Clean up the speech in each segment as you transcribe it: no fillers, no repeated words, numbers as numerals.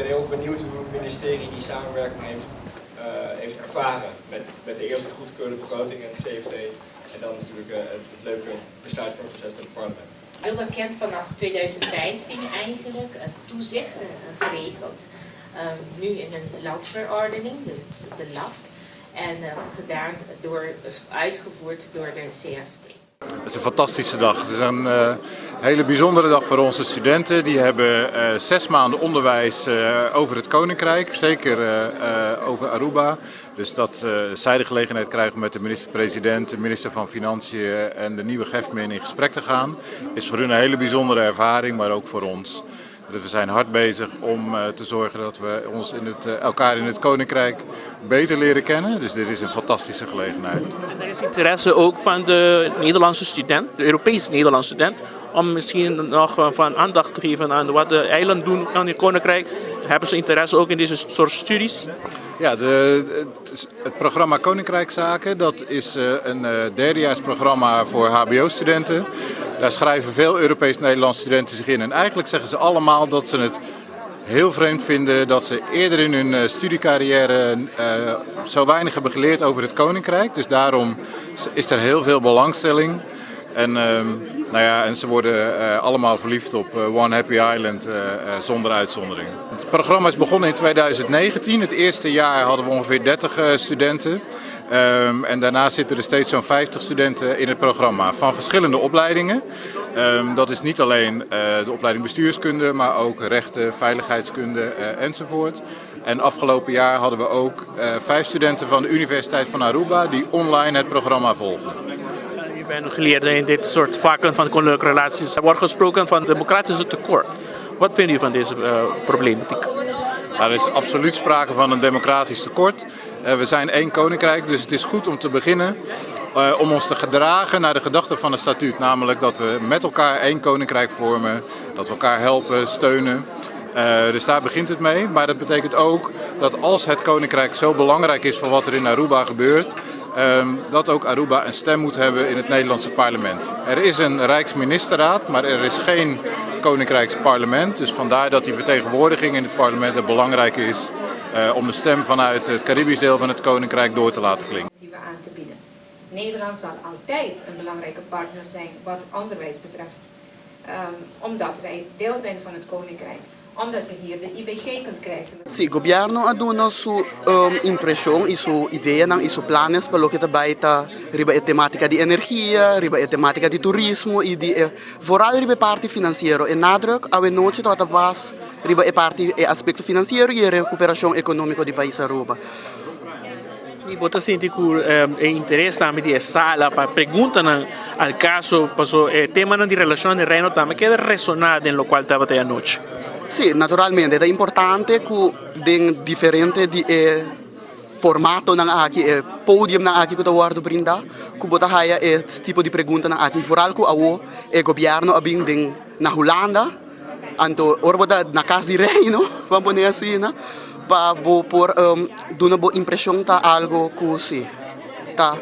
ben heel benieuwd hoe het ministerie die samenwerking heeft ervaren met de eerste goedgekeurde begroting en het CFT en dan natuurlijk het leuke besluitvormingsproces met het parlement. Aruba kent vanaf 2015 eigenlijk een toezicht geregeld. Nu in een landsverordening, dus de LAFT, en gedaan door, dus uitgevoerd door de CFT. Het is een fantastische dag. Het is een hele bijzondere dag voor onze studenten. Die hebben 6 maanden onderwijs over het Koninkrijk, zeker over Aruba. Dus dat zij de gelegenheid krijgen om met de minister-president, de minister van Financiën en de nieuwe GEFMIN in gesprek te gaan, is voor hun een hele bijzondere ervaring, maar ook voor ons. Dus we zijn hard bezig om te zorgen dat we ons elkaar in het Koninkrijk beter leren kennen. Dus dit is een fantastische gelegenheid. En er is interesse ook van de Nederlandse student, de Europese Nederlandse student, om misschien nog van aandacht te geven aan wat de eilanden doen aan het Koninkrijk. Hebben ze interesse ook in deze soort studies? Ja, het programma Koninkrijkszaken, dat is een derdejaarsprogramma voor HBO-studenten. Daar schrijven veel Europees-Nederlandse studenten zich in. En eigenlijk zeggen ze allemaal dat ze het heel vreemd vinden dat ze eerder in hun studiecarrière zo weinig hebben geleerd over het Koninkrijk. Dus daarom is er heel veel belangstelling. En, nou ja, en ze worden allemaal verliefd op One Happy Island zonder uitzondering. Het programma is begonnen in 2019. Het eerste jaar hadden we ongeveer 30 studenten. En daarna zitten er steeds zo'n 50 studenten in het programma van verschillende opleidingen. Dat is niet alleen de opleiding bestuurskunde, maar ook rechten, veiligheidskunde enzovoort. En afgelopen jaar hadden we ook 5 studenten van de Universiteit van Aruba die online het programma volgden. U bent geleerde in dit soort vakken van koninklijke relaties. Er wordt gesproken van democratische tekort. Wat vindt u van deze problematiek? Nou, er is absoluut sprake van een democratisch tekort. We zijn één koninkrijk, dus het is goed om te beginnen om ons te gedragen naar de gedachte van het statuut. Namelijk dat we met elkaar één koninkrijk vormen, dat we elkaar helpen, steunen. Dus daar begint het mee. Maar dat betekent ook dat als het koninkrijk zo belangrijk is voor wat er in Aruba gebeurt, dat ook Aruba een stem moet hebben in het Nederlandse parlement. Er is een Rijksministerraad, maar er is geen koninkrijksparlement. Dus vandaar dat die vertegenwoordiging in het parlement het belangrijk is om de stem vanuit het Caribisch deel van het koninkrijk door te laten klinken. Die we aan te bieden. Nederland zal altijd een belangrijke partner zijn wat onderwijs betreft. Omdat wij deel zijn van het koninkrijk. Omdat je hier de IBG kunt krijgen. Si, gobierno a duna su impresion y su idea y su planes pa loke ta riba e tematica di energia, riba e tematica di turismo y di vooral riba e parti financiero. E nadruk anochi tabata was riba e parti e aspecto financiero y e recuperacion economico di pais Aruba. Y bo ta sinti cu e interes tambe di sala pa pregunta al caso, paso e tema di relacion di Reino tambe keda resona den loke tabata anochi. Si, naturalmente, ta importante cu den diferente di formato nan aki, e podium nan aki cu ta wordo brinda, cu bo ta haya e tipo di pregunta nan aki, vooral cu awo e gobierno a bin den na Hulanda, anto ora bo ta na cas di Reino, ban pone asina, pa bo por duna bo impresion ta algo cu si, ta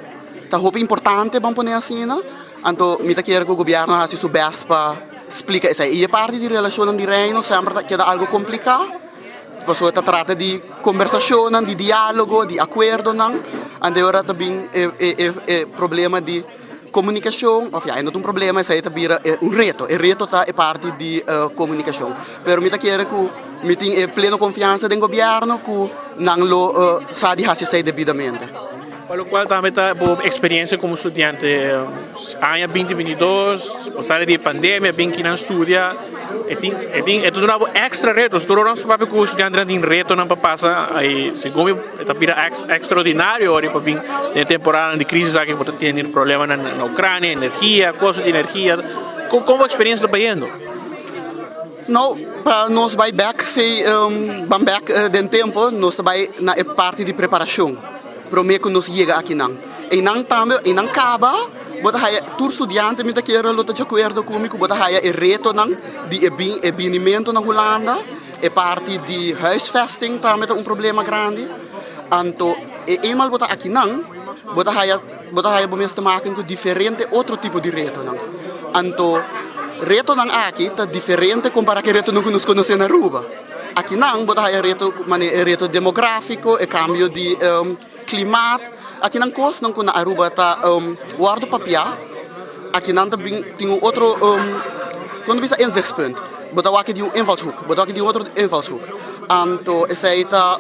hopi importante, ban pone asina, anto mi ta kier cu gobierno haci su best pa splica esey. Y e parti di relacion di Reino semper ta keda algo complica, pasobra ta trata di conversacion, di dialogo, di acuerdo nan, anto ora ta bin e problema di comunicacion, of ja, no un problema, esey ta bira un reto. E reto ta e parti di comunicacion. Pero mi ta kier cu mi tin e pleno confiansa den gobierno cu nan lo sa di haci esey debidamente. Pa loke tambe ta bo experiencia como studiante, aña 2022, pasa di pandemia, bin aki nan studia, e tin un extra reto, tur nos papia cu studiante tin reto nan pa pasa, ey segun ta bira extraordinario ora pa bin den temporada di crisis aki cu tin problema na Ucrania, energia, costo di energia. Con e experiencia ta bayendo? No, pa nos bay back, fe, ban back den tempo, nos bay na e parti di preparacion. Prome cu nos yega aki nan. Y nan tambe, y nan caba, bo ta haya tur studiante mi ta kier lo ta di acuerdo cu mi, cu bo ta haya e reto nan di e binimento na Hulanda, e parti di huisvesting tambe ta un problema grandi. Anto, e eenmaal bo ta aki nan, bo ta haya bo mes te maken cu diferente otro tipo di reto nan. Anto, reto nan aki ta diferente compara cu reto nan cu nos conoce na Aruba. Akinan bo ta haya reto manera e reto demográfiko, e kambio di klimaat. Akinan kosnan ku na Aruba ta wòrdu papiá, akinan ta bin tin un otro kon ta bisa inzichtspunt. Bo ta wak di un invalshoek, bo ta wak di un otro invalshoek. Anto esei ta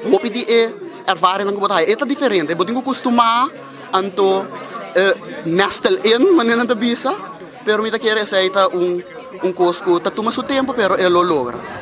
hopi di e ervaringnan ku bo ta haya. E ta diferente, bo tin ku kustumá anto nestel in manera nan ta bisa. Pero mi ta kere esei ta un un kos ku ta tuma su tempu pero e lo logra.